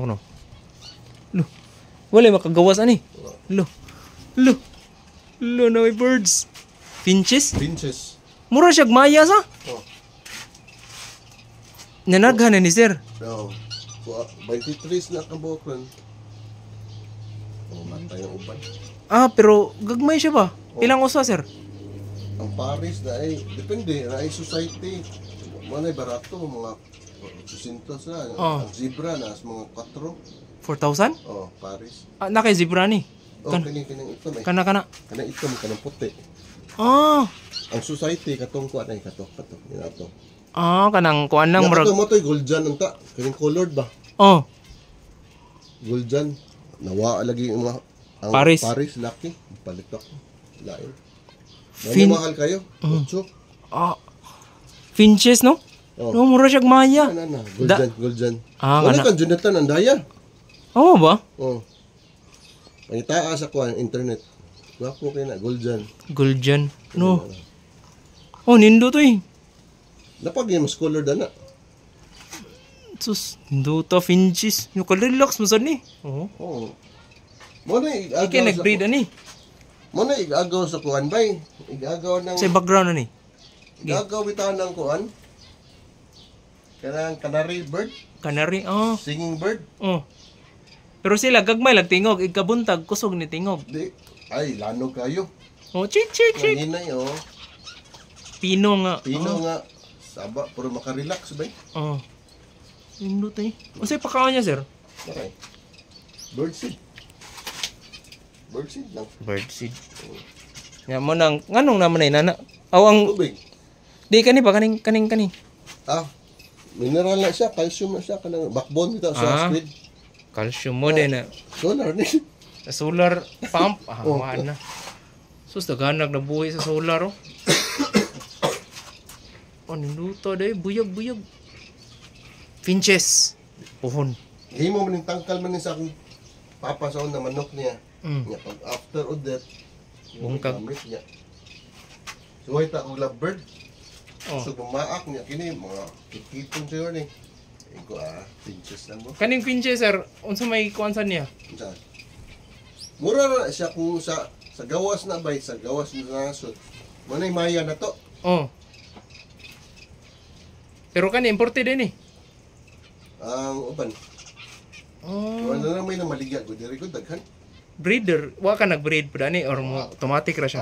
Kuno. Lo. Wala makagawas ani. Lo. Lo. Lo na may birds. Finches? Finches. Mura siya maya sa. Oh. Nanaghan na ni sir. No. 23 na kabuok ron. Oh, matay ang uban. Ah, pero gagmay siya ba? Ilang usa, sir? Ang Paris na ay, depende, na ay society. Mga na barato, mga 800 na. Oh. Ang zebra na, mga 4. 4,000? Oh, Paris. Ah, na kay zebra ni. Oh, Kan kaning kaning itom eh. Kana kana. Kanang itom, kanang puti. Ah. Ang society katong kuan ay kato, kato, yun ato. Ah, kanang kuan nang Yang murag. kato mo to'y goljan unta, kaning colored ba? Oh, Goljan. Nawa lagi yung mga ang Paris. Paris laki. Palit ako. Lain. Fin Fin mahal kayo. Otso. Ah. Finches, no? Oh. No, mura siya maya. Ano na, goljan, goljan. Ah, Wala kana. kang Jonathan Andaya. Oo ba? Oh. Pangitaa sa kuan internet. Gwapo kay na goljan. Goljan. No. Oh, nindo to eh. Napag yung mas colored ana. Sus, nindo to finches. Yung ka-relax mo sad ni. Oo. Oh. Mo na igagaw Ikay nag-breed ani. Mo na igagaw sa kuan bay. Igagaw ng Sa background ani. Igagaw bitaw ng kuan. Kanang canary bird, Canary. Oh. singing bird. Oh. Pero sila gagmay lang tingog, igkabuntag kusog ni tingog. Di ay lanog kayo. Oh, chik chik chik. Nanginay oh. Pino nga. Pino nga saba pero makarelax bay. Oh. Nindo to eh. Unsay pakaon niya, sir? Okay. Bird seed. Bird seed lang. Bird seed. Nga mo nang nganong naman ay nana. Aw ang Tubig. di kani ba kaning kaning kani. Ah, mineral na siya, calcium na siya, kanang backbone bitaw sa squid. Calcium mo din na. Solar ni. Sa solar pump. Ah, oh. Na. Sus, daghanag na buhi sa solar, oh. Oh, niluto day. Buyag, buyag. Finches. Puhon. Himo man ning tangkal man ni sa akong papa sa una manok niya. Niya pag after o death, yung Bungkag. gamit niya. Suway ta og lovebird. Oh. So bumaak niya kini mga kikiton siya ni. Iko ah, pinches lang mo. Kaning finches, sir, unsa may kuan sa niya? Unsa? Mura ra siya kung sa gawas na bay, sa gawas na nasod. Manay maya na to. Oh. Pero kani imported din eh. Ang uban. Oh. Wala na may namaligya ko diri ko daghan. Breeder, wa ka nag-breed pa dani or mo automatic ra siya.